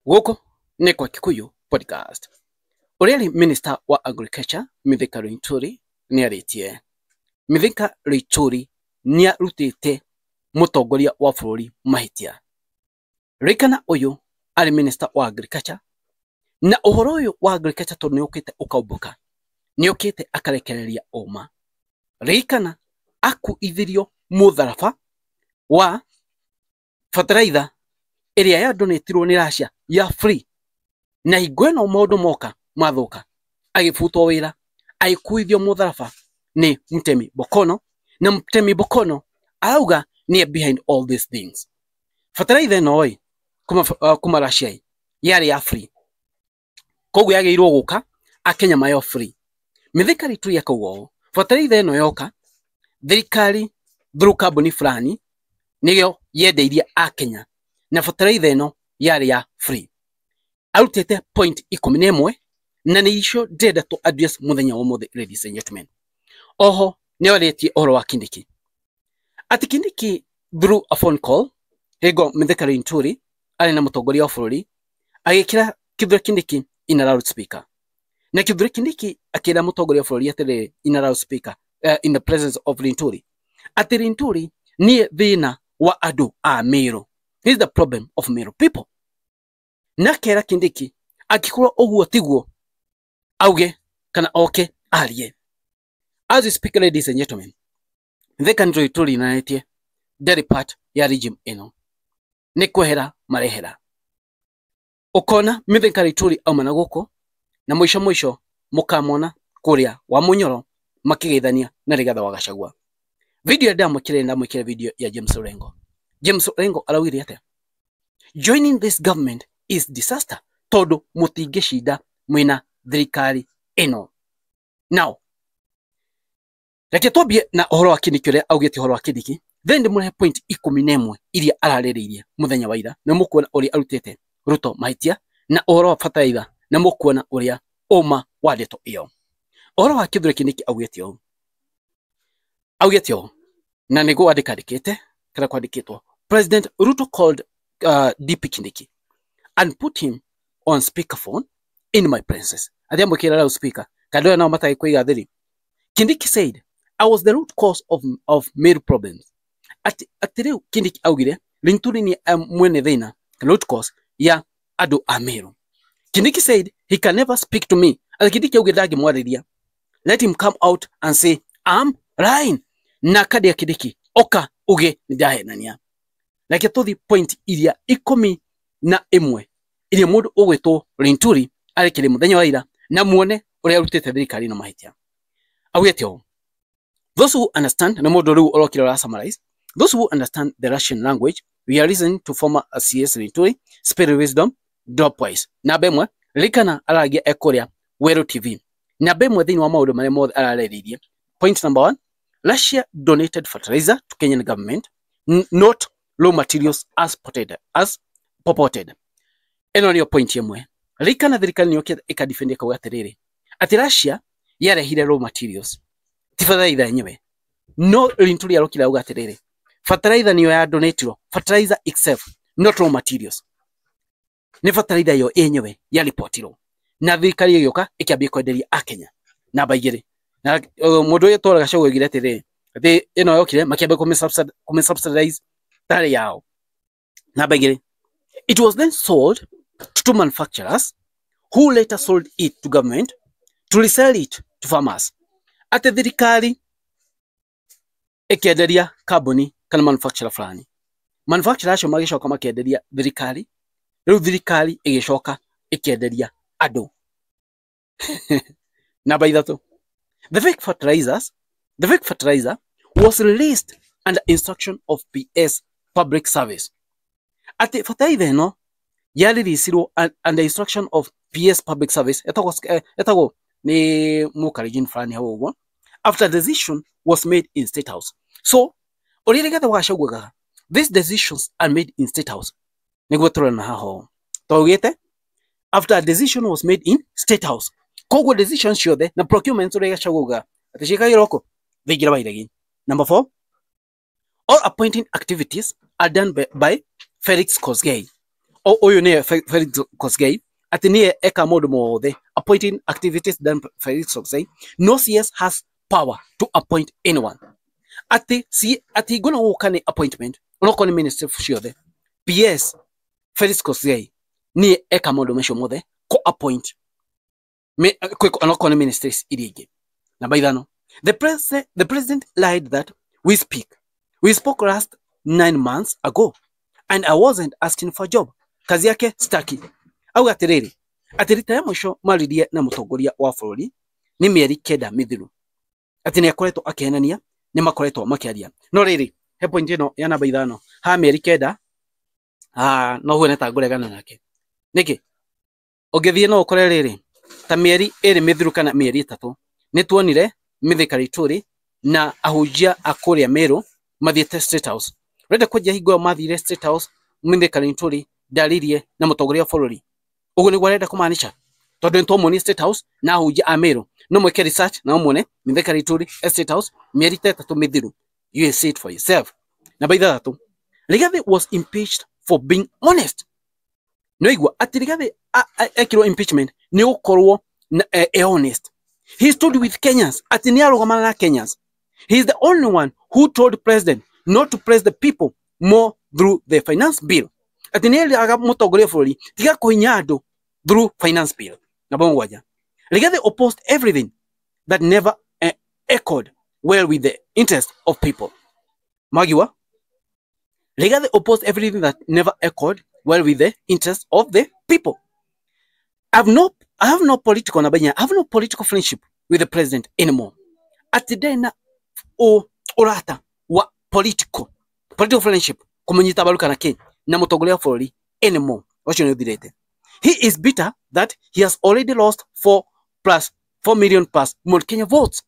Gũkũ nĩ kwa Kikuyu Podcast. Ũrĩa arĩ Minister wa Agriculture Mithika Linturi nĩarĩtie. Mithika Linturi nĩarutĩte mũtongoria wa bũrũri mahĩtia. Ririkana ũyũ arĩ Minister wa Agriculture na ũhoro ũyũ wa agriculture tondũ nĩũkĩte ũkaumbũka, nĩũkĩte akarekereria ũma. Ririkana akuithirio mũtharaba wa bataraitha ĩrĩa yadonatirwo nĩ Russia ya free, na hingo ĩno maũndũ moka mathũka, agĩbutwo wĩra, agĩkuithio mũtharaba nĩ Mtemi Bokono, na Mtemi Bokono arauga nĩye behind all these things. Bataraitha ĩno ĩ kuma Russia ĩ yarĩ ya free, koguo yagĩrĩirwo gũka akenya mayo free. Mithika Linturi akauga ũũ, bataraitha ĩno yoka thirikari through kambuni fulani nĩyo yendeirie akenya, na bataraitha ĩno yarĩ ya free. Arutĩte point 11 na nĩ icio ndĩrenda tũ address mũthenya wa ũmũthĩ, ladies and gentlemen. Oho nĩ arĩtie ũhoro wa Kindiki, atĩ Kindiki through a phone call hingo Mithika Linturi arĩ na mũtongoria wa bũrũri agĩkĩra Kithure Kindiki in a loudspeaker, na Kithure Kindiki akĩra mũtongoria wa bũrũri atĩrĩrĩ in a loudspeaker, in the presence of Linturi, atĩ Linturi niĩ thĩna wa andũ a Meru. This is the problem of Meru people. Na kera Kindiki angĩkorwo ũguo tiguo auge kana oke arie. As we speak, ladies and gentlemen, Mithika Linturi nanĩtie ndarĩ part ya regime ĩno, nĩ kwehera marehera. Ũkona Mithika Linturi auma na gũkũ na mũico mũico mũkamona kũrĩa wa Munyoro makĩgeithania na Rigathĩ wa Gachagua. Video ndamwĩkĩrire video ya James Orengo. James Orengo araugire atĩa? Joining this government is disaster tondũ mũtingĩcinda mwĩna thirikari ĩno. Now reke twambie na ũhoro wa Kindiki ũrĩa augĩte ũhoro wa Kindiki, then ndĩmũrehe point 11 iria ararĩrĩirie mũthenya wa ira, na mũkuona ũrĩa arutĩte Ruto mahĩtia na ũhoro wa bataraitha, na mũkuona ũrĩa ũma wa ndeto ĩyo. Ũhoro wa Kithure Kindiki augĩte ũũ, augĩte ũũ na nĩguo andĩkandĩkĩte kana kwandĩkĩtwo, President Ruto called DP Kindiki and put him on speakerphone in my presence. Athi amwĩkĩra loudspeaker kandũ aya nao matarĩ kũiga thiri. Kindiki said I was the root cause of Meru problems. Ati rĩu Kindiki augire Linturi nĩ mwene thĩna, root cause ya andũ a Meru. Kindiki said he can never speak to me. Ati Kindiki augire ndangĩmwarĩria. Let him come out and say I'm lying. Na kadi ya Kindiki oka uge nĩndahenania. Reke tũthi point iria 11 iria mũndũ ũgwĩtwo Linturi arekire mũthenya wa ira, na muone ũrĩa arutĩte thirikari na mahĩtia. Augĩte ũũ, those who understand, na mũndũ rĩu ũrokire ũra summarize, those who understand the Russian language, we are listening to former CS Linturi spirit wisdom dropwise. Namba ĩmwe, ririkana aragia ekũrĩa Weru TV. Namba ĩmwe thĩinĩ wa maũndũ marĩa mothe ararĩrĩirie. Point number 1, Russia donated fertilizer to Kenyan government, not raw materials as purported. Ĩno nĩyo point ĩmwe. Ririkana thirikari nĩyokĩte ĩkadefend ĩkauga atĩrĩrĩ, atĩ Russia yarehire raw materials, ti bataraitha yenyewe. No Linturi arokire auga atĩrĩrĩ, bataraitha nĩyo ya donatirwo, fertilizer itself, not raw materials. Nĩ bataraitha yo yenyewe yaripotirwo, na thirikari ĩgĩũka ĩkĩambia kwenderia akenya. Namba 2, na mũndũ ũyũ tũraga Gachagua oigire atĩrĩrĩ, atĩ ĩno yokire makĩambia kũmĩ-subsidize tarĩ yao. Namba 2, it was then sold to two manufacturers who later sold it to government to resell it to farmers. Atĩ thirikari ĩkĩenderia kambuni kana manufacturer fulani, manufacturer acio magĩcoka makĩenderia thirikari, rĩu thirikari ĩgĩcoka ĩkĩenderia andũ. Namba 3, the fake fertilizer was released under instruction of PS Public Service. Atĩ fertilizer ĩno yareleasirwo under instruction of PS Public Service, etagwo nĩ mũkarenjin fulani hau ũguo, after decision was made in State House. So ũrĩa Rigathĩ wa Gachagua augaga, these decisions are made in State House. Nĩguo tũrona haha ũũ, twaugĩte after a decision was made in State House, koguo decisions ciothe na procurement ũrĩa Gachagua augaga atĩ ciĩkagĩrwo kũ thingira wa iregi. Number 4, all appointing activities are done by Felix Kosgei. Ũyũ nĩye Felix Koskei, atĩ nĩye eka maũndũ mothe appointing activities done by Felix Koskei. No CS has power to appoint anyone. Atĩ si atĩ ngona gũka nĩ appointment onokorwo nĩ ministry ciothe, PS Felix Koskei nĩye eka maũndũ macio mothe kũ appoint onokorwo nĩ ministries iria ingĩ. Namba 5, the president lied that we speak. We spoke last 9 months ago and I wasn't asking for a job. Kazi yake staki. Auga atĩrĩrĩ, atĩ rita rĩa mũico maririe na mũtongoria wa bũrũri nĩ mĩeri 9 mĩthiru, atĩ nĩ akoretwo akĩhenania, nĩ makoretwo makĩaria. No rĩrĩ, he point ĩno ya namba 5 ha mĩeri 9, no huene ta ngũregana nake. Nĩkĩ? Ũngĩthiĩ no ũkore rĩrĩ, ta mĩeri 2 mĩthiru kana mĩeri 3, nĩ tuonire Mithika Linturi na ahunjia a kũrĩa Meru mathiĩte State House. Ũrenda kũnjia hingo ĩyo mathire State House, Mithika Linturi ndaririe na mũtongoria wa bũrũri? Ũguo nĩguo arenda kũmaanisha? Tondũ nĩtwamuonire State House na ahunjia a Meru. No mwĩke research na mũmuone Mithika Linturi State House mĩeri ta 3 mĩthiru. You see it for yourself. Namba 6, Rigathi was impeached for being honest. Nĩwaigua atĩ Rigathi ekirwo impeachment nĩ gũkorwo honest. He stood with Kenyans. Atĩ nĩ arũgamana na Kenyans. He is the only one who told president not to press the people more through the finance bill. Atĩ nĩ erĩraga mũtongoria wa bũrũri tiga kũhinya andũ through finance bill. Namba 7, Rigathi opposed everything that never echoed well with the interest of people. Magiwa, Rigathi opposed everything that never echoed well with the interest of the people. I have no political, namba 4, I have no political friendship with the president anymore. Atĩ ndarĩ na ũrata wa political friendship, kũmũnyita mbaru kana kĩ na mũtongoria wa bũrũri anymore. Ũcio nĩ ũthirĩte. He is bitter that he has already lost 4 plus 4 million plus Mount Kenya votes.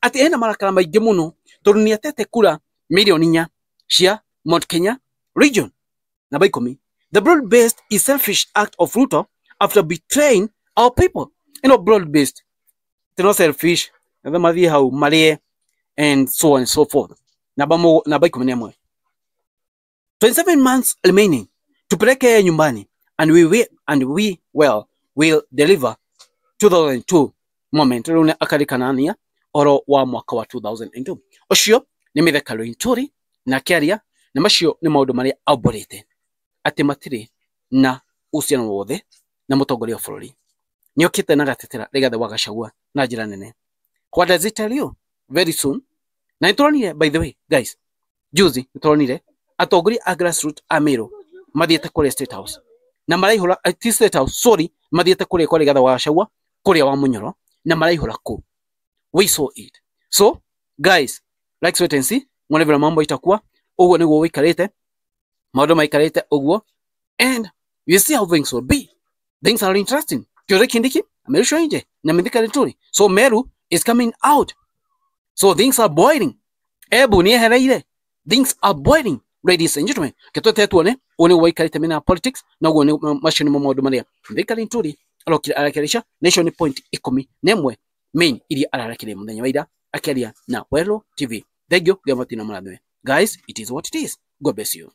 Atĩ ena marakara maingĩ mũno tondũ nĩ atete kura mirioni 4 cia Mount Kenya region. Namba 10, the broad-based is selfish act of Ruto after betraying our people. Ĩno broad-based, no selfish, na mathiĩ hau marĩe and so on and so forth. Namba 11, 27 months remaining, tupeleke yeye nyumbani and we will deliver 2002 moment. Rĩu nĩ akarikanania oro wa mwaka wa 2002. Ũcio nĩ Mithika Linturi na akĩaria, na macio nĩ maũndũ marĩa aumbũrĩte atĩ matirĩ na uhusiano wothe na mũtongoria wa bũrũri. Nĩ okĩte na gatetera Rigathi wa Gachagua na njĩra nene. What does it tell you? Very soon na nĩ tũronire, by the way guys, juzi nĩ tũronire atongoria a grassroots a Meru mathiĩte kũrĩa State House na maraihũra, ti State House, sorry, mathiĩte kũrĩa kwa Rigathi wa Gachagua kũrĩa wa Munyoro na maraihũra kũu. We saw it. So guys, like, wait and see, mwone vile mambo itakuwa. Ũguo nĩguo wĩikarĩte, maũndũ maikarĩte ũguo, and you see how things will be. Things are interesting. Kithure Kindiki amerushwa nje na Mithika Linturi, so Meru is coming out, so things are boiling. Ebu nĩ ehereire. Things are boiling, ladies and gentlemen. Ketwete tuone ũguo nĩguo waikarĩte mena politics, na ũguo nĩ macio nĩmo maũndũ marĩa Mithika Linturi arokire arakeresha, na icio nĩ point 11 main iria ararekeire mũthenya wa ira akĩaria na Welo TV. Thank you. Ngai matina mũrathime. Guys, it is what it is. God bless you.